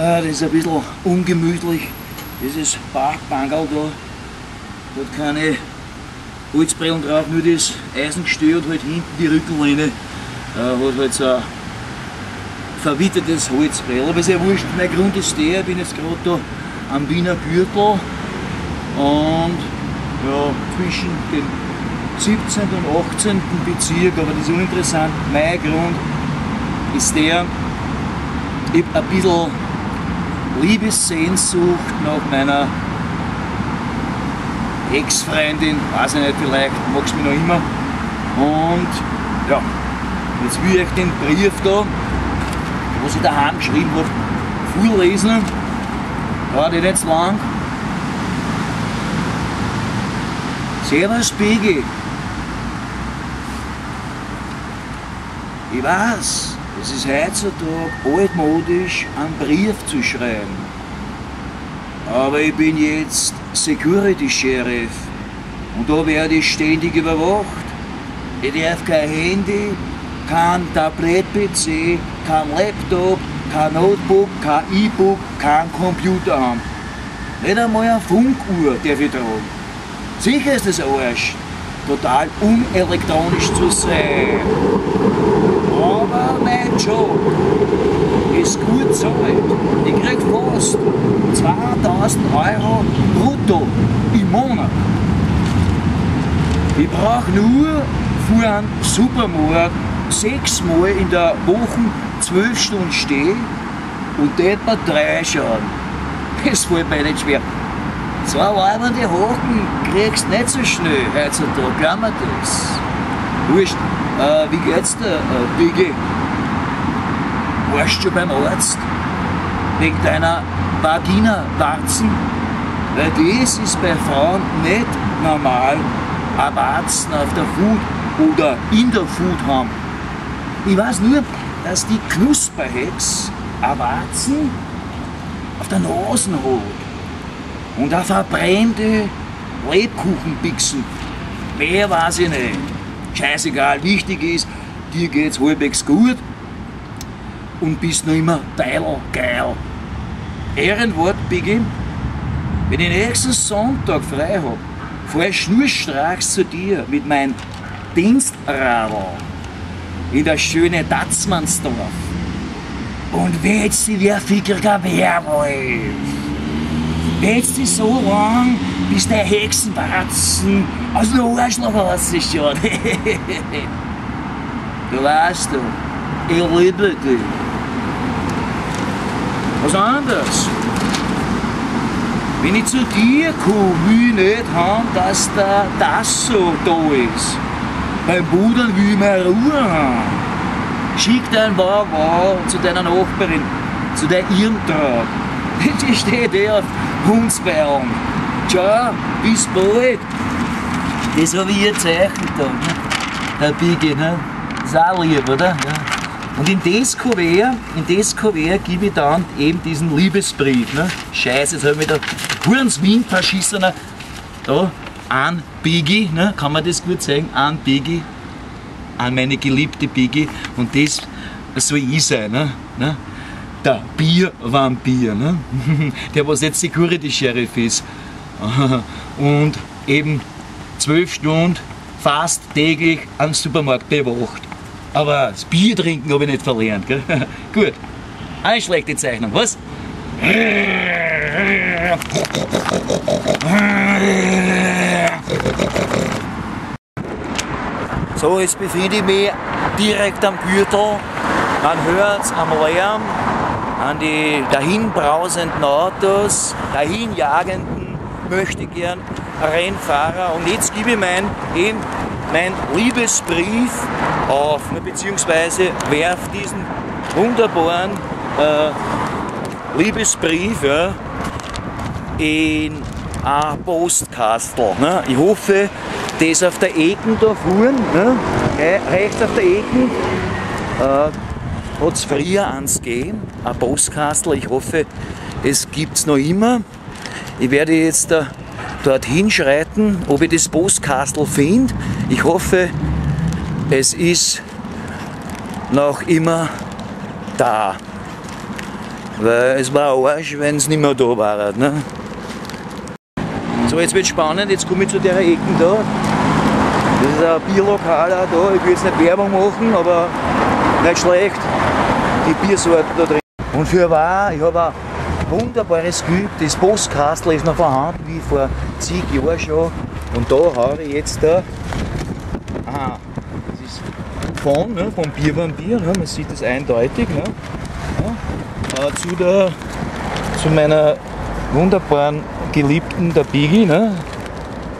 Das ist ein bisschen ungemütlich, dieses Parkbankerl da. Hat keine Holzbrillen drauf, nur das Eisengestell und halt hinten die Rückenlehne hat halt so ein verwittertes Holzbrell. Aber ist ja wurscht, mein Grund ist der, ich bin jetzt gerade da am Wiener Gürtel und ja, zwischen dem 17. und 18. Bezirk, aber das ist uninteressant. Mein Grund ist der, ich hab ein bisschen Liebessehnsucht nach meiner Ex-Freundin, weiß ich nicht, vielleicht magst du mich noch immer. Und ja, jetzt will ich euch den Brief da, was ich daheim geschrieben habe, vorlesen. Dauert nicht zu lang. Servus Biggie. Ich weiß, es ist heutzutage altmodisch, einen Brief zu schreiben. Aber ich bin jetzt Security Sheriff und da werde ich ständig überwacht. Ich darf kein Handy, kein Tablet-PC, kein Laptop, kein Notebook, kein E-Book, kein Computer haben. Nicht einmal eine Funkuhr darf ich tragen. Sicher ist das Arsch, total unelektronisch zu sein. Aber mein Job ist gut bezahlt. Ich krieg fast 2000 Euro brutto im Monat. Ich brauch nur für einen Supermarkt 6-mal in der Woche 12 Stunden stehen und etwa 3 schauen. Das fällt mir nicht schwer. Zwei leibende Haken kriegst du nicht so schnell heutzutage, glaub mir das. Wurscht, wie geht's dir, Biggie? Warst du schon beim Arzt? Wegen deiner Vagina-Warzen? Weil das ist bei Frauen nicht normal, eine Warzen auf der Hut oder in der Hut haben. Ich weiß nur, dass die Knusperhex eine Warzen auf der Nase hat und auch verbrannte Lebkuchenpixen. Mehr weiß ich nicht. Scheißegal, wichtig ist, dir geht's halbwegs gut und bist noch immer teilgeil. Ehrenwort, Biggie, wenn ich nächsten Sonntag frei hab, fahr ich schnurstracks zu dir mit meinem Dienstradl in das schöne Tatzmannsdorf und wetz dich wie ein fickriger Werwolf. Wetz dich so lang, bis der Hexenbatzen aus dem Arschloch rausschaut. Du weißt doch, ich liebe dich. Was anderes. Wenn ich zu dir komme, will ich nicht haben, dass der Tasso da ist. Beim Budern will ich meine Ruhe haben. Schick dein Wow-Wow zu deiner Nachbarin, zu der Irmtraut. Die steht eh auf Hundsbeilen. Ciao, bis bald. Das habe ich ihr gezeichnet da, ne? Der Biggie, ne? Das ist auch lieb, oder? Ja. Und in das Kuvert gebe ich dann eben diesen Liebesbrief. Ne? Scheiße, jetzt habe ich mich da Hurenswind verschissener. Da, an Biggie, ne? Kann man das gut sagen? An Biggie, an meine geliebte Biggie. Und das soll ich sein. Ne? Ne? Der Biervampir, ne? Der was jetzt Security Sheriff ist. Und eben 12 Stunden fast täglich am Supermarkt bewacht. Aber das Bier trinken habe ich nicht verlernt. Gell? Gut, eine schlechte Zeichnung, was? So, jetzt befinde ich mich direkt am Gürtel. Man hört's am Lärm, an die dahinbrausenden Autos, dahinjagenden möchtegern Rennfahrer. Und jetzt gebe ich mein Liebesbrief auf, ne, beziehungsweise werf diesen wunderbaren Liebesbrief, ja, in ein Postkastel. Ne. Ich hoffe, das auf der Ecken da vorne, ne, rechts auf der Ecken, hat es früher eins gegeben, ein Postkastel. Ich hoffe, es gibt es noch immer. Ich werde jetzt da dorthin schreiten, ob ich das Postkastel finde. Ich hoffe, es ist noch immer da. Weil es war Arsch, wenn es nicht mehr da war. Ne? So, jetzt wird spannend, jetzt komme ich zu der Ecken da. Das ist ein Bierlokal auch da. Ich will jetzt nicht Werbung machen, aber nicht schlecht. Die Biersorten da drin. Und für wahr, ich habe ein wunderbares Glück, das Postkastel ist noch vorhanden, wie vor zig Jahren schon. Und da habe ich jetzt da, aha, das ist von, ne, vom Biervampir, ne, man sieht das eindeutig, ne, ja, zu meiner wunderbaren Geliebten, der Biggie, ne,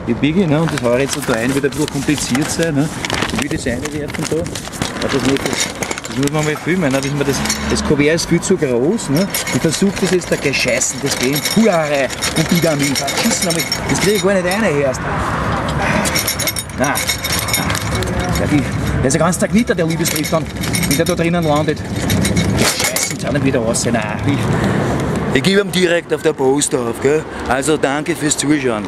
die Biggie, ne, und das haue ich jetzt da rein, wird ein bisschen kompliziert sein, ne, ich will das reinwerfen da, aber das muss, das muss man mal filmen, ne, wissen wir, das Kuvert ist viel zu groß, ne, ich versuche das jetzt da gescheißen, das gehen, Huare und Bigamie, verschissen, aber das kriege ich gar nicht rein, erst. Na, der ist ja ganz zerknittert, der Liebesbrief dann, wenn der da drinnen landet. Scheißen, jetzt auch nicht wieder raus. Nein, ich gebe ihm direkt auf der Post auf, gell? Also danke fürs Zuschauen.